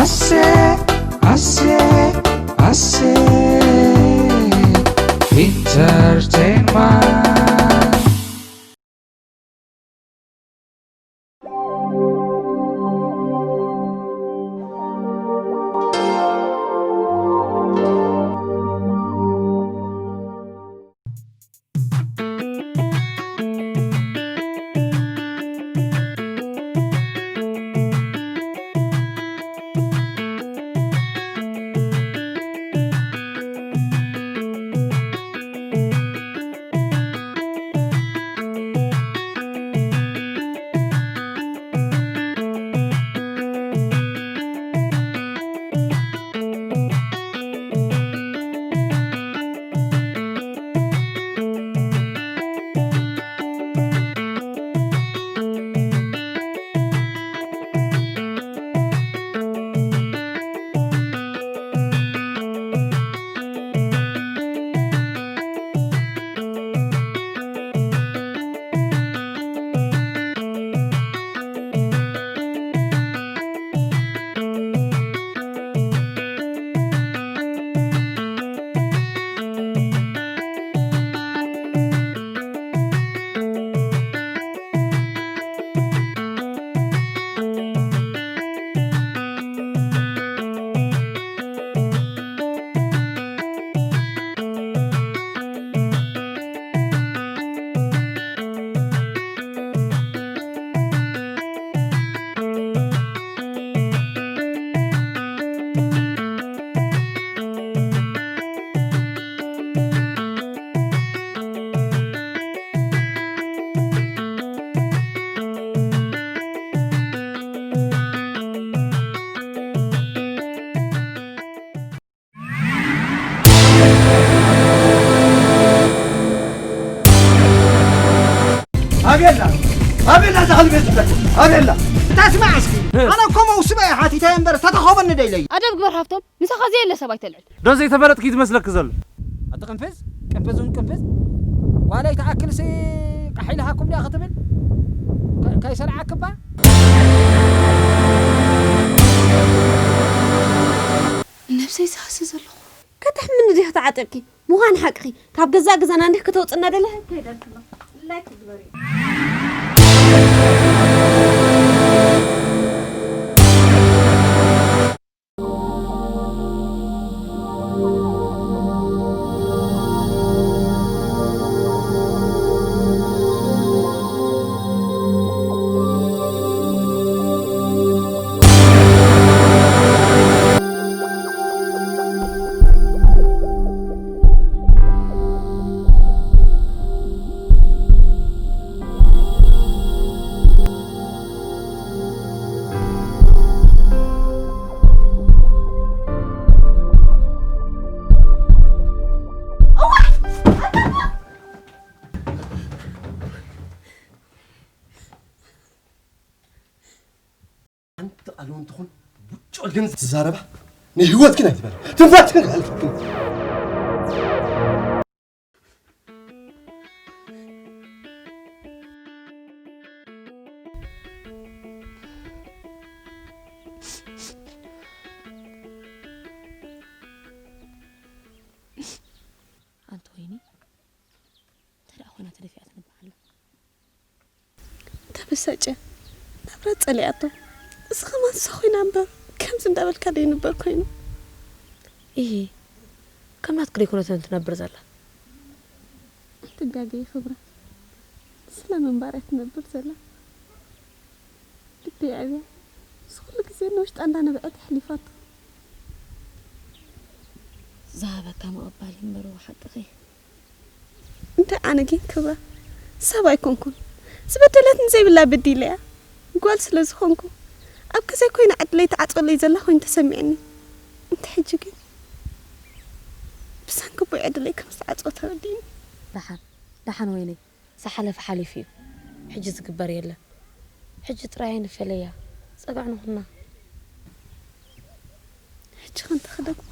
ኣሴ ኣሴ ኣሴ ኢንተርቴይንመንት። ኣቤላ፣ ኣቤላ፣ እዛ ከልቢ ትብለካ፣ ኣቤላ። እታ ስማዕ እስኪ፣ ኣነ እኮ መውስበ እየ ሓቲተ እምበር፣ ተተኸበኒ ደይለይ። ኣደብ ግበር ሃብቶም፣ ምሳኻ ዘየለ ሰብ ኣይተልዕል። ዶ ዘይተፈለጥኪ ዝመስለኪ ዘሎ? ኣቲ ቅንፍዝ፣ ቅንፍዝ እውን ቅንፍዝ። ጓለይ ትኣክልሲ ቃሕ ኢልሃኩም ድያ ክትብል? ከ-፣ ከይሰርዓክባ? ነብሰይ ዝሃሲ ዘለኹ። ከተሕምኒ ዲኺ ተዓጢቕኪ? ምዃን ሓቅኺ፣ ካብ ገዛእ ገዛና እንዲህ ከተውፅና ደለህ? ከይደልክሎ። ላይክ ግበሪ። ሓንቲ ቃል እውን ትኹን ብጮል ግን ትዛረባ ንህይወትክን ኣይትበላ ትንፋስክን ክሕልፈክን። ኣንቲ ወይኒ፣ እንታይ ደኣ ኮይና ተደፊኣ ትነብዕ ኣላ? ተበሳጨ ናብራ ጸሊኣቶ። እዚ ከማን ንሳ ኮይና እምበር፣ ከምዚ እንዳበልካ ደይንበር ኮይኑ። ኢሂ፣ ከም ናትኪ ደይኮነትን ትነብር ዘላ። ኣይትጋገዪ ክብራ፣ ስለምንባር እያ ትነብር ዘላ። ልቢ የዕብያ፣ ምስ ኩሉ ግዜ ንውሽጣ እንዳነበዐት ኣሕሊፋቶ። ዝሃበካ ምቕባል እዩ እምበር፣ ሓቅኺ። እንተ ኣነ ግን ክብራ ሰብ ኣይኮንኩን። ዝበደለትኒ ዘይብላ በዲለ እያ። ጓል ስለ ዝኾንኩ ኣብ ገዛይ ኮይና ዕድለይ ትዓጽወለይ ዘላ ኮይኑ ተሰሚዕኒ። እንተ ሕጂ ግን ብሰንኪ ኣቦይ ዕድለይ ከም ዝተዓጽወ ተረዲእኒ። ደሓን፣ ደሓን ወይነይ፣ ዝሓለፈ ሓሊፉ እዩ። ሕጂ ዝግበር የለን። ሕጂ ጥራይ ኣይንፈለያ፣ ጸግዒ ንኹና። ሕጂ ክንተ ክደግሞ።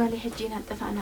በሊ ሕጂ ኢና ጠፋእና።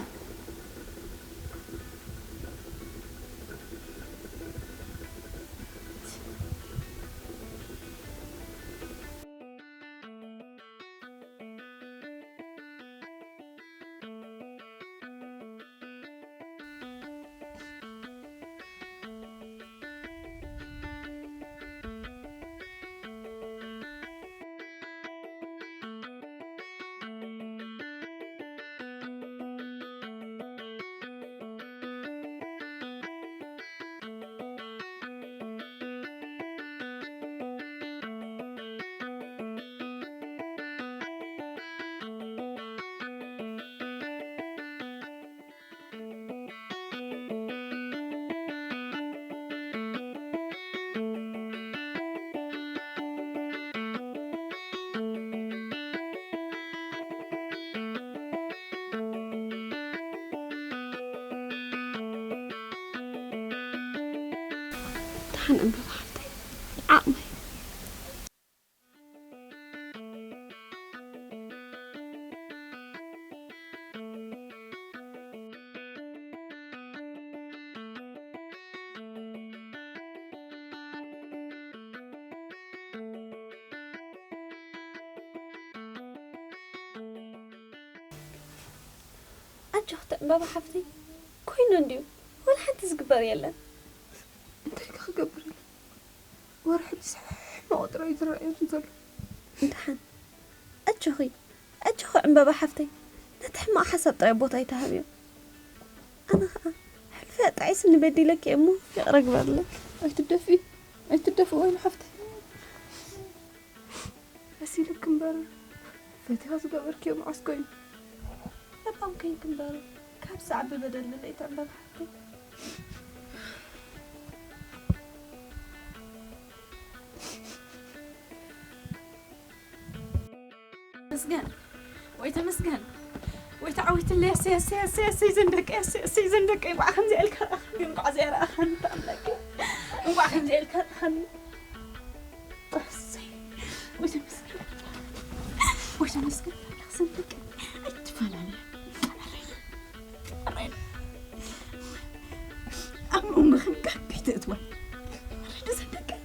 ደሓን ዕምባባ ሓፍተይ፣ ዓቕመይ። ኣጆኺ እቲ ዕምባባ ሓፍተይ፣ ኮይኑ እንድዩ፣ ወላ ሓንቲ ዝግበር የለን። እንታይ ከ ክገብር ኢለ? ወርሒ ሕጂ ሕማቕ ጥራይ እዩ ዝረኣየኒ ዘሎ። ደሓን ኣጆኺ፣ ኣጆኺ ዕምባባ ሓፍተይ፣ ነቲ ሕማቕ ሓሳብ ጥራይ ቦታ ኣይትሃብዮ። ኣነ ኸኣ ሕልፊ ኣጣዒስኒ በዲለኪ እየ እሞ ይቕረ ግበርለይ። ኣይትደፍኢ፣ ኣይትደፍኢ ወይኒ ሓፍተይ። መሲሉኪ እምበር፣ ፈቲኻ ዝገበርክዮ መዓስ ኮይኑ? ለባም ኮይንኪ እምበር፣ ካብ ዝዓቢ በደል ንለይቲ ዕምባባ ሓፍተይ። ተመስገን፣ ወይ ተመስገን፣ ወይ ተዓዊትለይ፣ እሰይ፣ እሰይ፣ እሰይ፣ እሰይ፣ ዘን ደቀይ፣ እሰይ፣ እሰይ፣ ዘን ደቀይ፣ እንቋዕ ከምዚኣ ኢልካ ረኣኻኒ፣ እንቋዕ ዘይረኣኻኒ፣ ኣምላከይ፣ እንቋዕ ከምዚኣ ኢልካ ረኣኻኒ። እሰይ፣ ወይ ተመስገን፣ ወይ ተመስገን፣ ኣምላኽ ዘን ደቀይ፣ ኣይትፈላለያ። ኣብ መንጎ ከም ከቢድ እትወል። ርዲ ዘን ደቀይ።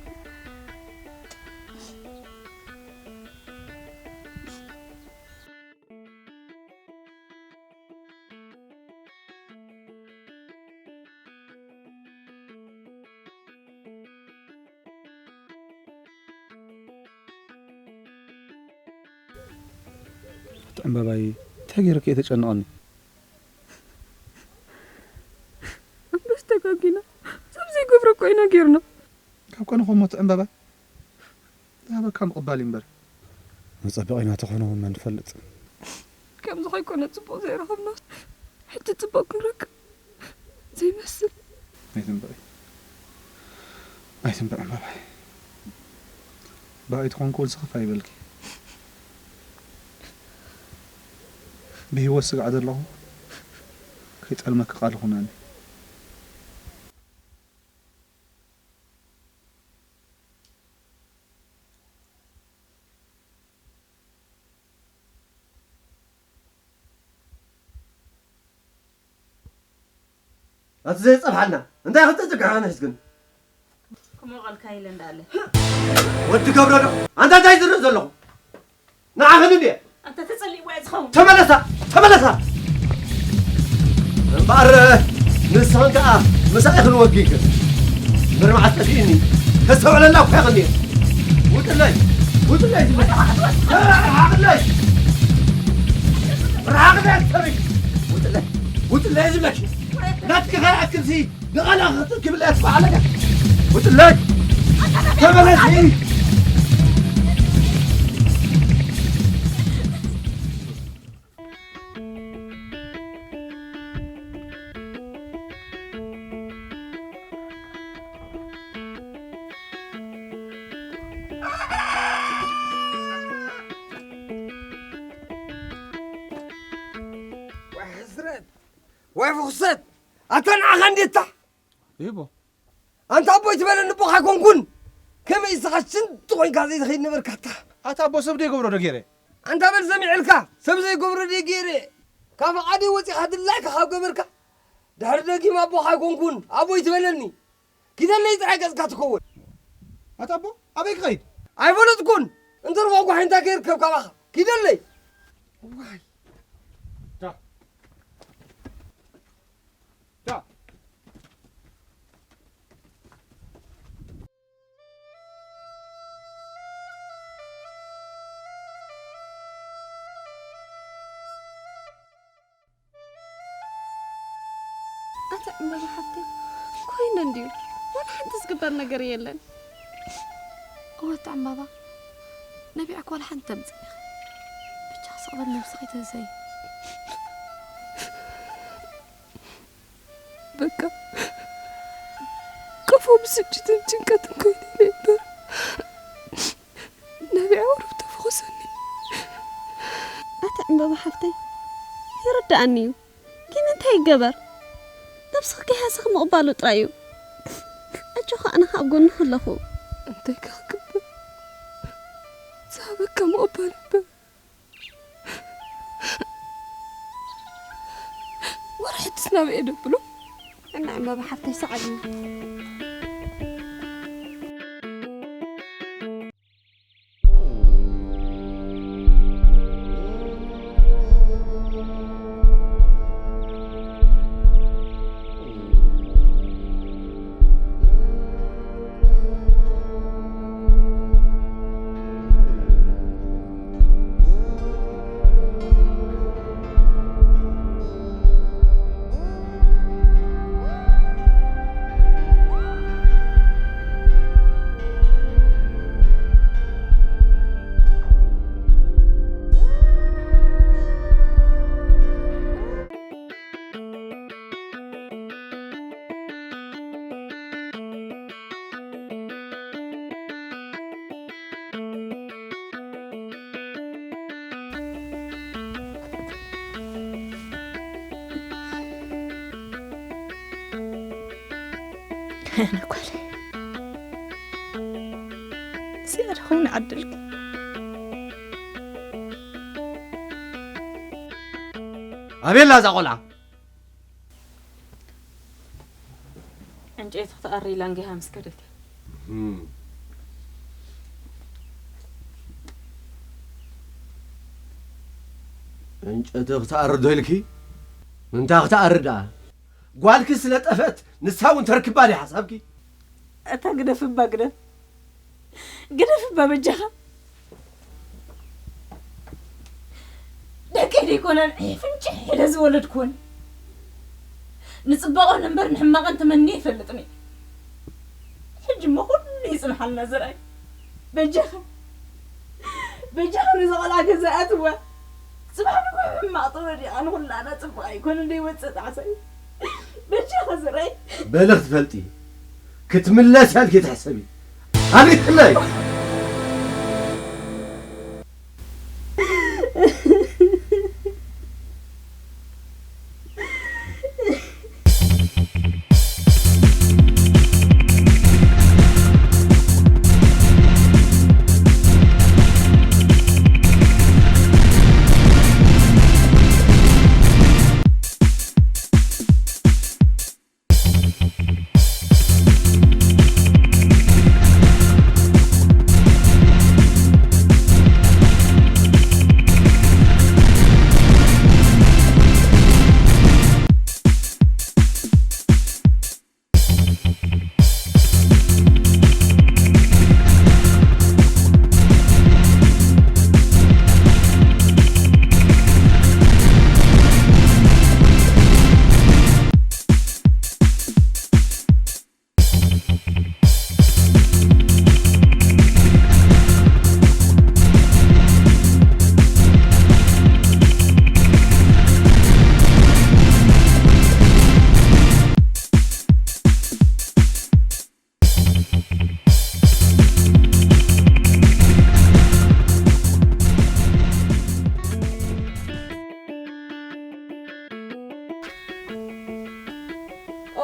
እቲ ዕምባባይ እንታይ ገይረኪ እየ ተጨንቐኒ? ኣንበስ ተጋጊና። ሰብ ዘይገብሮ እኮ ኢና ጌርና። ካብ ቀንኹም እቲ ዕምባባ ዝሃበካ ምቕባል እዩ እምበር። መጸበቒና ተኾነ እውን መን ይፈልጥ? ከምዚ ከይኮነ ጽቡቕ ዘይረኸብና፣ ሕጂ ጽቡቕ ክንረክብ ዘይመስል። ኣይትንበዒ። ኣይትንበዒ እምበባይ። ብኣይ ተኾንኩ እውን ስኽፍ ኣይበልኪ። ብህይወት ስጋዕ ዘለኹ ከይጠልመኪ ቃል ኹነኒ። ኣቲ ዘይጸብሓልና፣ እንታይ ክትጽግሕ ኣነስ ግን? ክሞቐልካ ኢለ እንዳለ። ወዲ ገብረ ዶ? ኣንታ እንታይ ዝርኢ ዘለኹ? ንዓኽን እንድየ። ኣንታ ተጸሊእዋ እየ ዝኸውን። ተመለሳ፣ ተመለሳ። እምበኣር ንስኽን ከኣ ምሳኢ ክንወጊ ኢኽን። ምርማዕ ጠፊእኒ። ተስተውዕለላ እኮ ኢኽን እየ። ውጥለይ፣ ውጥለይ ዝብለኪ። ርሓቕለይ። ርሓቕለይ ኣትሰብይ። ውጥለይ፣ ውጥለይ ዝብለኪ። ናትኪ ከይኣክልሲ ንቓላ ክትክብለያ ትበዓለካ። ውጥለይ። ተመለሲ። ወይ ሕስረት፣ ወይ ፍኹሰት፣ ኣታ ንዓኻ እንዴታ? ይቦ። ኣንታ ኣቦይ ትበለኒ ኣቦኻ ኣይኮንኩን። ከመይ ንስኻ ሽንቲ ኮይንካ ዘይትኸይድ ነበርካ ኣታ? ኣታ ኣቦ ሰብ ደይገብሮ ዶ ገይረ? ኣንታ በል ሰሚዐልካ፣ ሰብ ዘይገብሮ ደይ ገይረ። ካብ ዓደይ ወፂኻ ድላይካ ካብ ገበርካ፣ ድሕሪ ደጊም ኣቦኻ ኣይኮንኩን፣ ኣቦይ ትበለኒ። ኪደለይ ጥራይ ገጽካ ትኸውን። ኣታ ኣቦ፣ ኣበይ ክኸይድ? ኣይፈለጥኩን። እንተርፎ ጓሒንታ ከይርከብ ካባኻ። ኪደለይ። ዋይ። ዳ። ዳ። ኣቲ ዕምባባ ሓፍተይ፣ ኮይነ እንድዩ። ዋላ ሓንቲ ዝግበር ነገር የለን። እወ፣ ኣቲ ዕምባባ፣ ነቢዕኪ ዋላ ሓንቲ ተምጽእ ኢኺ። ብቻ ክስቕበል ነብስኺ ተዘይ። በቃ፣ ቀፎ ብስጭትን ጭንቀትን ኮይኑ ኢለ እምበር፣ ነቢዐ ቁሩብ ተፈኾሰኒ። ኣቲ ዕምባባ ሓፍተይ፣ ይርድኣኒ እዩ። ግን እንታይ ይገበር? ነብስኺ ከይሃሰኺ ምቕባሉ ጥራይ እዩ። ኣጆኺ፣ ኣነ ኸኣ ኣብ ጎንኺ ኣለኹ። እንታይ ከ ክገብር? ዝሃበካ ምቕባል እምበር። ወርሒ ትስናበ እየ ደብሎ። እና ዕምባባ ሓፍተይ፣ ሰዓል እዩ። ኣነ ጓለይ፣ እዚኣ ዶ ኾይኑ ዓድልኪ? ኣቤላ እዛ ቆልዓ። ዕንጨይቲ ክትኣሪ ኢላ እንጌሃ ምስ ከደት እያ። እም። ዕንጨይቲ ክትኣሪ ዶ ኢልኪ? ምንታይ ክትኣሪ ደኣ? ጓልኪ ስለ ጠፍአት ንሳ እውን ተርክባ ድያ ሓሳብኪ? እታ ግደፍ እባ ግደፍ። ግደፍ እባ በጃኻ። ደቀይ ደይኮነን ፍንጭሕ ኢለ ዝወለድኩወን። ንጽባቐን እምበር ንሕማቐን ተመንየ ኣይፈልጥን እየ። ሕጂ እሞ ኩሉ ይጽንሓልና ዘርኣይ። በጃኻ፣ በጃኻ ነዛ ቆልዓ ገዛ ኣትዋ። ጽባሕ ንግሆ ሕማቕ ተወዲቓ ንኹላና ጽቡቕ ኣይኮነን ደይወጽእ ጣዕሳ እዩ። በጃኻ ዘርኣይ። በሊ ክትፈልጢ፣ ክትምለስ እያ ኢልኪ ትሕሰቢ። ኣቤት ክላይ!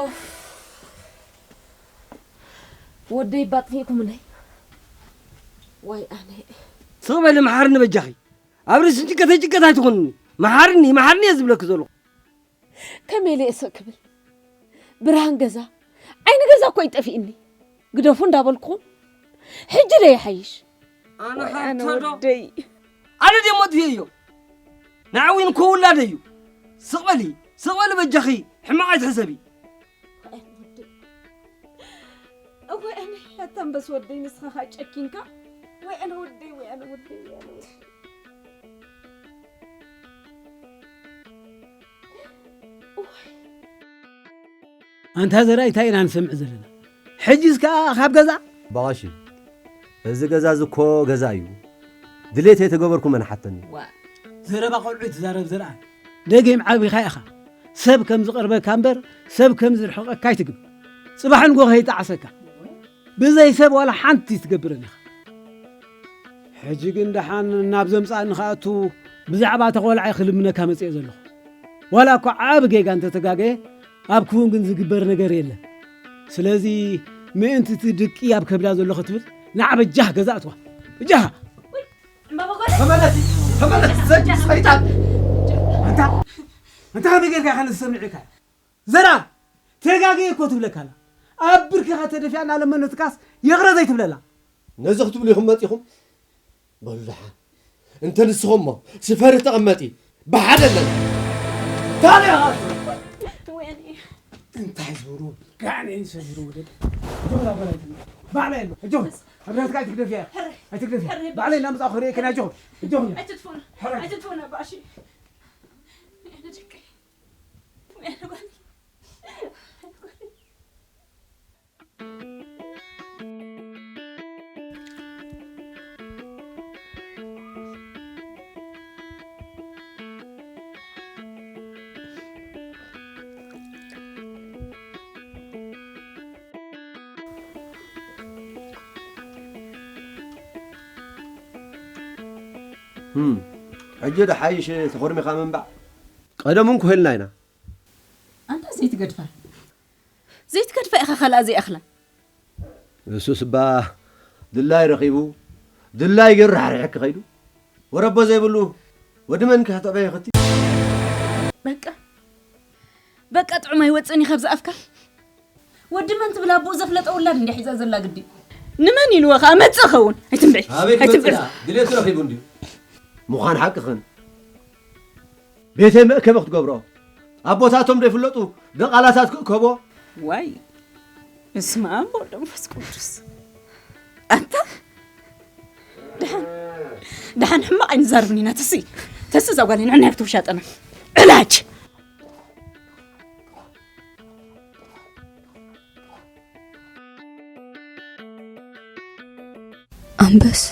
ኦፍ፣ ወደይ ባጥፊእኩምለይ። ዋይ ኣነ። ስቕ በሊ መሓርኒ በጃኺ። ኣብ ርእሲ ጭንቀተይ ጭንቀት ኣይትኹንኒ። መሓርኒ መሓርኒ እየ ዝብለኪ ዘለኹ። ከመይ ኢለ እየ ስቕ ክብል? ብርሃን ገዛ፣ ዓይኒ ገዛ እኮ እዩ ጠፊእኒ። ግደፉ እንዳበልኩኹም፣ ሕጂ ዶ ይሓይሽ? ኣነ ወይ ኣነ ሓንቶ ዶ? ወደይ። ኣነ ድየ ሞት እዮ? ንዓዊን እኮ ውላደ እዩ። ስቕ በሊ፣ ስቕ በሊ በጃኺ፣ ሕማቕ ኣይትሕሰቢ። ወይ ኣነ ወደይ። እዋይ ኣነ፣ ኣታ ኣንበስ ወደይ፣ ንስኻ ኸኣ ጨኪንካ። ወይ ኣነ ወደይ፣ ወይ ኣነ ወደይ፣ ወይ ኣነ ወደይ። እዋይ። ኣንታ ዘርኣይ፣ እንታይ ኢና ንሰምዕ ዘለና? ሕጂስ ከኣ ካብ ገዛ? ባቓሺ፣ እዚ ገዛ እዚ እኮ ገዛ እዩ። ድሌት ኣይተገበርኩ መን ሓተኒ። ዋ፣ ዘረባ ቆልዑ ትዛረብ ዘርኣይ። ደጊም ዓቢኻ ኢኻ። ሰብ ከም ዝቐርበካ እምበር፣ ሰብ ከም ዝርሕቐካ ኣይትግበር። ጽባሕ ንጎ ከይጠዓሰካ። ብዘይ ሰብ ዋላ ሓንቲ ትገብረን ኢኻ። ሕጂ ግን ደሓን ናብ ዘምጻእኒ ክኣቱ ብዛዕባ እታ ቆልዓ ክልምነካ መጽኤ ዘለኹ። ዋላ እኳ ዓቢ ጌጋ እንተተጋገየ፣ ኣብ ክውን ግን ዝግበር ነገር የለን። ስለዚ ምእንቲ እቲ ድቂ ኣብ ከብዳ ዘሎ ክትብል፣ ንዓ በጃህ ገዛ እትዋ። በጃህ! ተመለሲ፣ ተመለሲ፣ ሰ-፣ ሰይጣን! ኣንታ፣ ኣንታ ከመይ ጌርካ ኢኻ ነዚ ሰብ ንዒካ? ዘራ፣ ተጋግየ እኮ ትብለካ ኣላ። ኣብ ብርክኻ ተደፊኣ እናለመነትካስ ይቕረ ዘይትብለላ? ነዚ ክትብሉ ኢኹም መጺኹም? በሉ ደሓን። እንተ ንስኹም እሞ ስፈሪ ተቐመጢ፣ ብሓደ ኣለና። ታዲያ ወይኔ። እንታይ ዝብሉ? ጋኔን ሰሚሩ ወደደ። ጆኽላ በላይ ትብሎ። ባዕላ የሎ። ጆኽ። ኣብ ናትካ ኣይትግደፍያ። ሕረ። ኣይትግደፍያ። ሕረ። ባዕላ እናመጻኹ ክርእየኪ ናይ ጆኽ። ጆኽ። ኣይትጥፉን። ሕረ። ኣይትጥፉን ኣባሺ። ወይኔ ደቀይ። ወይኔ ጓል። ህም፣ ሕጂ ዶ ሓይሽ ተኾርሚኻ ምንባዕ? ቀደም እውን ኮይልና ኢና። ኣንታ ዘይትገድፋ። ዘይትገድፋ ኢኻ ካልኣ ዘይኣኽላ። እሱስ እባ ድላይ ረኺቡ፣ ድላይ ገይሩ ራሕሪሕኪ ከይዱ። ወረቦ ዘይብሉ ወዲ መን ከተዕበዮ ከቲ? በቃ፣ በቃ ጥዑም ኣይወጽእን እዩ ካብዚ ኣፍካ። ወዲ መን ትብል ኣቦኡ ዘፍለጠ ውላድ እንድያ ሒዛ ዘላ ግዲ። ንመን ኢልዎ ከኣ መጽእ ኸውን? ኣይትንብዒ፣ ኣበይ ኣይትንብዒ። ክመጽእ ደኣ? ድሌቱ ረኺቡ እንድዩ። ምዃን ሓቅኽን። ቤተይ መእከቢ ክትገብሮ፣ ኣቦታቶም ዘይፍለጡ ደቓላታት ክእከቦ። ዋይ፣ በስመ ኣብ ወወልድ ወመንፈስ ቅዱስ። ኣንታ፣ ደሓን፣ ደሓን ሕማቕ ኣይንዛረብን ኢና። ተሲ፣ ተሲ እዛ ጓል ንዕናይ ክትውሻጠና። ዕላጅ። ኣንበስ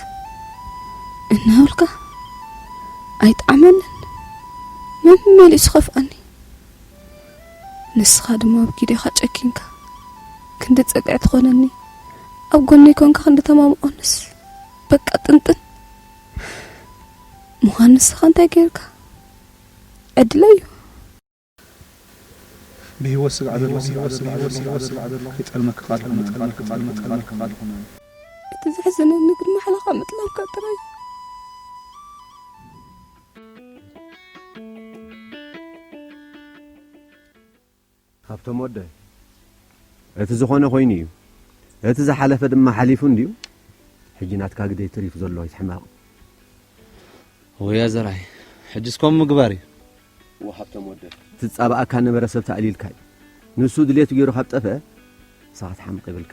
እናበልካ ኣይጠዓመንን። መን መሊሱ ከፍኣኒ? ንስኻ ድማ ኣብ ጊደኻ ጨኪንካ ክንዲ ጸግዒ ትኾነኒ፣ ኣብ ጎነይ ኮንካ ክንዲ ተማምቖንስ በቃ ጥንጥን። ምዃን ንስኻ እንታይ ጌርካ? ዕድለይ እዩ። ብህይወት ስጋዕ ዘሎ፣ ብህይወት ስጋዕ ዘሎ፣ ብህይወት ስጋዕ ዘሎ፣ ይጠልመካ ቃል ኹነ፣ ይጠልመካ ቃል ኹነ። እቲ ዘሕዝነኒ ግን ማሕላኻ ምጥላምካ ጥራይ እዩ። ሃብቶም ወደይ፣ እቲ ዝኾነ ኮይኑ እዩ። እቲ ዝሓለፈ ድማ ሓሊፉ እንድዩ። ሕጂ ናትካ ግደ እዩ ተሪፉ ዘሎ፣ ኣይትሕመቕ። ወያ ዘርኣይ፣ ሕጅስ ከምኡ ምግባር እዩ። እወ፣ ሃብቶም ወደይ። ትጻባኣካ ነበረ ሰብ ተኣሊልካ እዩ። ንሱ ድሌቱ ገይሩ ካብ ጠፍአ፣ ንስኻ ትሓምቕ ይብልካ።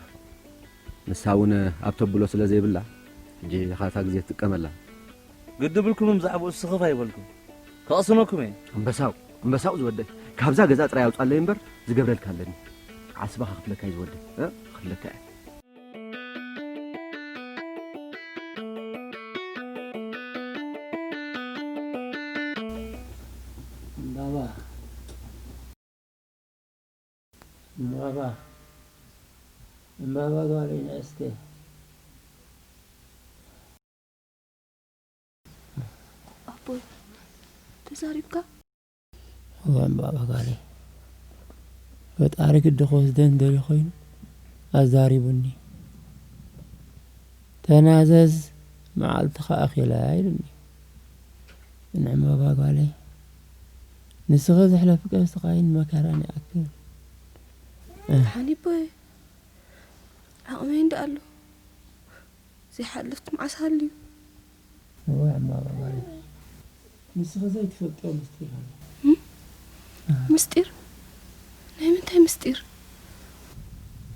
ንሳ እውን ኣብ ተብሎ ስለ ዘይብላ፣ ሕጂ ኢኻ እታ ግዜ ትጥቀመላ። ግዲ ብልኩምን ብዛዕባኡ ስኽፍ ኣይበልኩም። ከቕስነኩም እየ። ኣንበሳው፣ ኣንበሳው ዝወደይ፣ ካብዛ ገዛ ጥራይ ኣውጻለይ እምበር ዝገብረልካ ኣለኒ። ዓስብኻ ክፍለካ እዩ ዝወደይ፣ እ? ክፍለካ እየ። እምባባ፣ እምባባ፣ እምባባ ጓለይ ንእስቲ። ኣቦይ፣ ተዛሪብካ? እወ እምባባ ጓለይ፣ ፈጣሪ ግዲ ክወስደን ደልዩ ኮይኑ ኣዛሪቡኒ። ተናዘዝ መዓልትኻ ኣኺላ ኢሉኒ። ንዕምባባ ጓለይ፣ ንስኺ ዘሕለፍክዮ ስቓይን መከራን ይኣክል። ሓኒቦይ ዓቕመይ እንዳ ኣሎ ዘይሓለፍኩ መዓስ ሃልዩ። እወ ዕማማ ማርያም፣ ንስኺ ዘይትፈልጥዮ ምስጢር ኣሎ። ምስጢር? ናይ ምንታይ ምስጢር?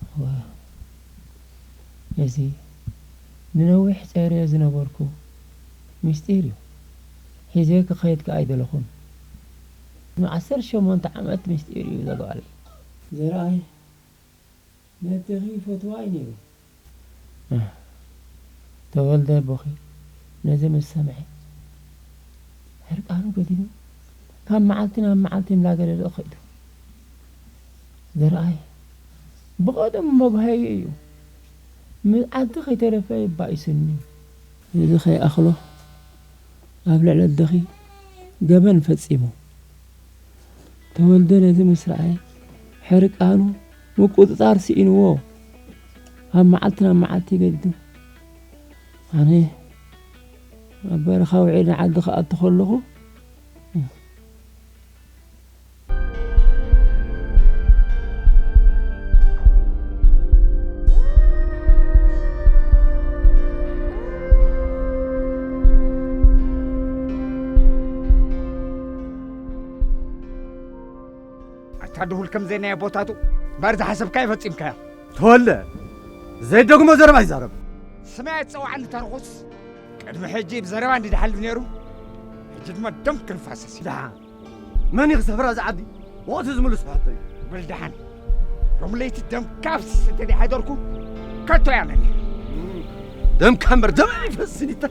እወ፣ እዚ ንነዊሕ ጸይረዮ ዝነበርኩ ምስጢር እዩ። ሒዘ ክኸይድ ከኣ ኣይደለኹን። ንዓሰርተ ሸሞንተ ዓመት ምስጢር እዩ ዘጓለይ። ዘርኣይ ነደኺ ይፈትዋ እዩ ነይሩ። ተወልደ ኣቦኺ ነዚ ምስ ሰምዐ፣ ሕርቃኑ ገዲሉ ካብ መዓልቲ ናብ መዓልቲ እናገደደ ኸይዱ። ዘርኣይ ብቐደሙ መጉሃዩ እዩ። ምስ ዓዲ ከይተረፈ ይባኢሱኒ። እዚ ከይኣኽሎ ኣብ ልዕሊ ኣደኺ ገበን ፈጺሙ። ተወልደ ነዚ ምስ ረኣየ፣ ሕርቃኑ ምቁጽጻር ስኢንዎ፣ ካብ መዓልቲ ናብ መዓልቲ ገዲዱ። ኣነ ኣብ በረኻ ውዒለ ዓዲ ክኣቱ ከለኹ፣ ኣታ ድሁል ከም ዘይናየ ቦታቱ እምበር ዝሓሰብካዮ ፈጺምካዮ። ተወልደ፣ ዘይደግሞ ዘረባ ይዛረብ። ስመይ ኣይትጸውዓኒ ተርኹስ። ቅድሚ ሕጂ ብዘረባ እንዲ ድሓልፍ ነይሩ፣ ሕጂ ድማ ደም ክንፋሰስ እዩ። ደሓን መን እዩ ክሰፍራ እዚ ዓዲ? ወቕቲ ዝምልሶ ሕቶ እዩ። በል ደሓን። ሎም ለይቲ ደም ካብ ስተ ሓደርኩ ከቶ ያለኒ። ደምካ እምበር ደም ኣይፈስን ይተ